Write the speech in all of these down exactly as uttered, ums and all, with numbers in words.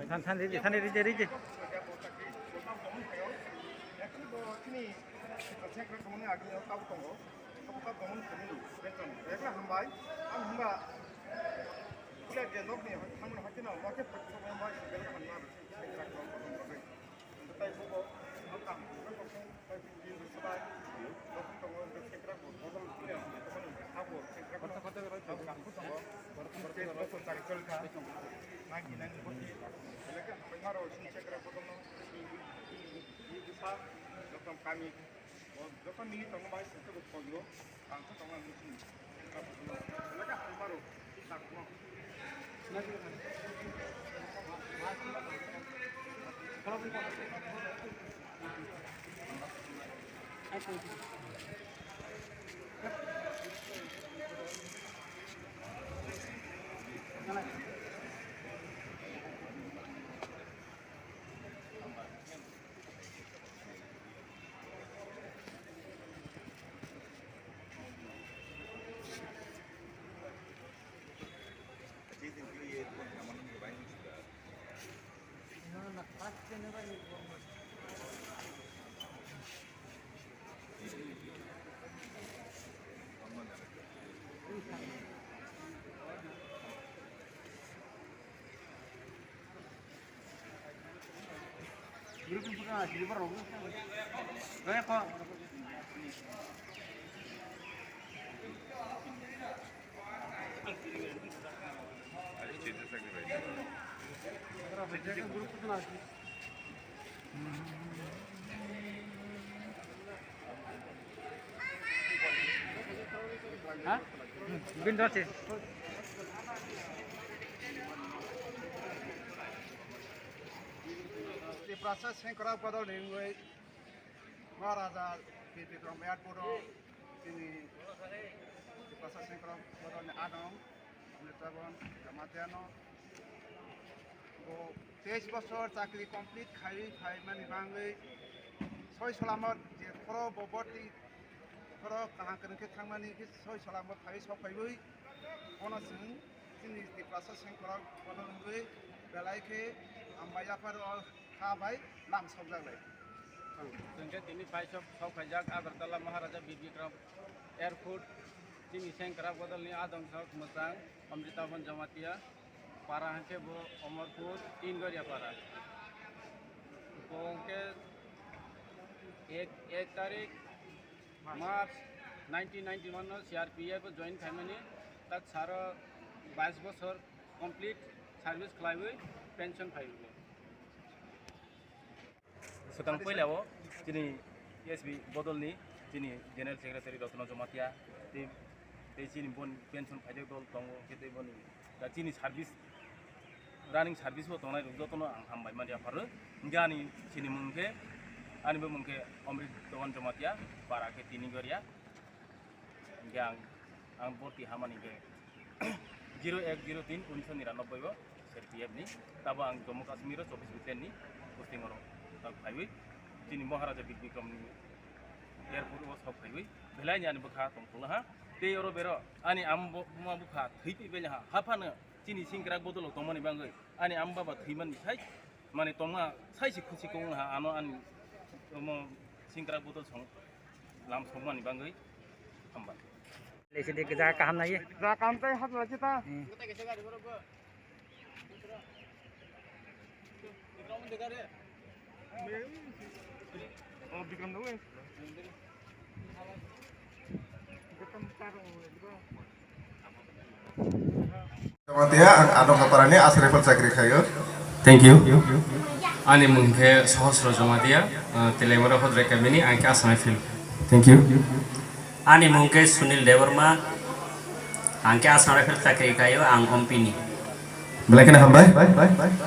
Than, than, ridi, than, ridi, ridi. Kami, joto mili tongma bai sengke bo koyo, ang khe tongma ang sini. Belai khe hambai rok, Ha? Bin dosis. Tiprasa Sengkrak Bodol ni wngwi Maharaja Bir Bikram Airport o chini Tiprasa Sengkrak Bodol ni adong Amritabon Jamatia no bo teis bosor chakri complete khaiwi phaimani bagwi soi solamot je khoro bo borti khoro kaham kwrwng khe thangmani khe soi solamot phaiwi sok phaiwi bono chwng chini Tiprasa Sengkrak Bodol wngwi belai khe hambai yapharo kha bai lam sokjak lai. Chwng khe tini paisok sok khaijak Agartala Maharaja Bir Bikram Airport, chini Sengkrak Bodol ni adong sok mwchang Amritabon Jamatia. Para hwnkhe bo Omorpur Tingoria para. Bo hwnkhe ek, ek tarik March nineteen ninety-one no C R P F o join khaimani, tak saro bais bosor complete service khlaiwi pension phaiwi. Swkang puila o chini S B bodolni chini General Secretary Rotno Jomatia tei, tei chini boni pension phaijak dol tongo, hwnkhe tei boni da chini service, running service bo tongnai rok jotono ang hambai mani yapharo. Hwnkhe ani chini mung khe, ani bo mung khe Amrit Dogan Jomatia, para khe Tini Goria. Hwnkhe ang, ang borti hamani hwnkhe zero ek zero tin unisho niranobboi o C R P F ni, tabo ang Jammu Kashmir o chobbish battalion ni posting oro phaiwi chini Maharaja Bir Bikram ni airport o sok phaiwi belai ni ani bwkha tongthokla ha. Tei oro bero ani ama bo-, buma bwkha thwi twi belai ha, haphano chini Sengkrak Bodol o tongmani bagwi ani ama baba thwimani sai. Mane tongma sai se khusi kong ha ano ani omo Sengkrak Bodol song lam songmani bagwi hambai. Lesi de ja kaham nai. Ja kaham tai hap lagi ta. Hmm. Oh, Bikram dong. Jamatia, ang Adong Kaparani, Asrepal chakri khayo. Thank you. Ani mung khe Sohosro Jamatia, ah, Teliamura Hodrai Kamini, ang khe Assam Rifle. Thank you. Ani mung khe Sunil Debbarma, ang khe Assam Rifle chakri khayo, ang Ompini. Belai kheno hambai.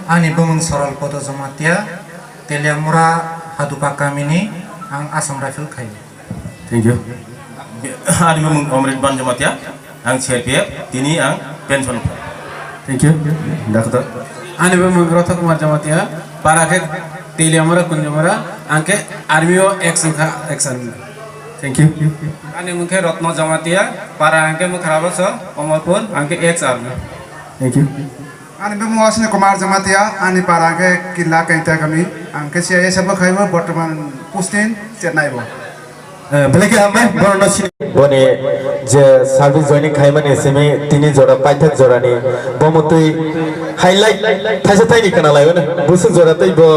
Ani bumung Sorol Poto Jamatia, Teliamura Hadupa Kamini, ang Assam Rifle khayo. Thank you. Ani bumung Omrit Ban Jamatia, ang C R P F, tini ang pension. Thank you. Doctor. Ani bumung Rotha Kumar Jamatia, para khe Teliamura Kunjamura, ang khe army o ex wngkha, ex army. Thank you. Ani mung khe Rotno Jamatia, para ang khe Mukhra Boso, Omorpur, ang khe ex army. Thank you. Ani bumung Ashwini Kumar Jamatia, ani para khe Killa Kainta kami. Ang khe C I S F o khaibo, bortoman posting Chennai bo. Eh, belai khe hambai, borokno sini. Boni je service joining khaimani simi tini jora paithak jorani bomo twi highlight thaisa thaini khna laiwano. Busuk jora tei bo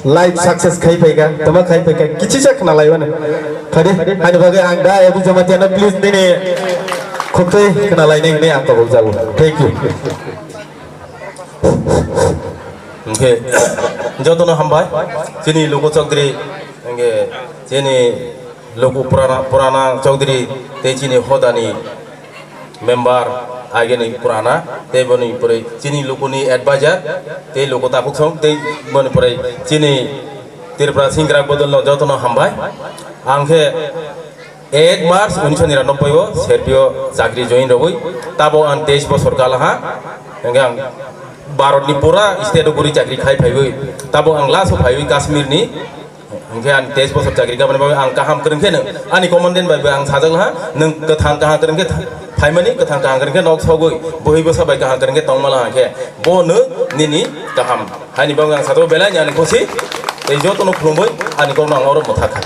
life success khai phaika, toma khai phaika, kichisa khna laiwano. Phadi, hani bagwi ang da Ebu Jamatiano please nini khukthwi khna lainai hwnwi ang kobok jago. Thank you. Hwnkhe, jotono hambai, chini Luku Chokdri, hwnkhe chini Luku Purana, Purana Chokdri, tei chini hodani member, ageni Purana, tei boni pore chini Lukuni advisor, tei Luku Takhuk Song, tei boni pore chini Tripura Singrak Bodolno jotono hambai. Ang khe Ek March unisho niranobboi o Serbia o chakri join rogwi, tabo ang teis bosor kalaha, hwnkhe ang Bharat ni pura state o guri chakri khai phaiwi, tabo ang last o phaiwi Kashmir ni, hwnkhe ang teis bosor chakri kabani bagwi ang kaham kwrwng khe no, ani commandant bai bo ang sajak laha, nwng kwthang kaham kwrwng khe phaimani, kwthang kaham kwrwng khe nok sogwi, bwhwi bwsa bai kaham kwrwng khe tongma laha khe, bo no nini kaham. Haini bagwi ang sajak belai ni ani khusi, tei joto no khulumwi ani kok no ang oro mwthakha.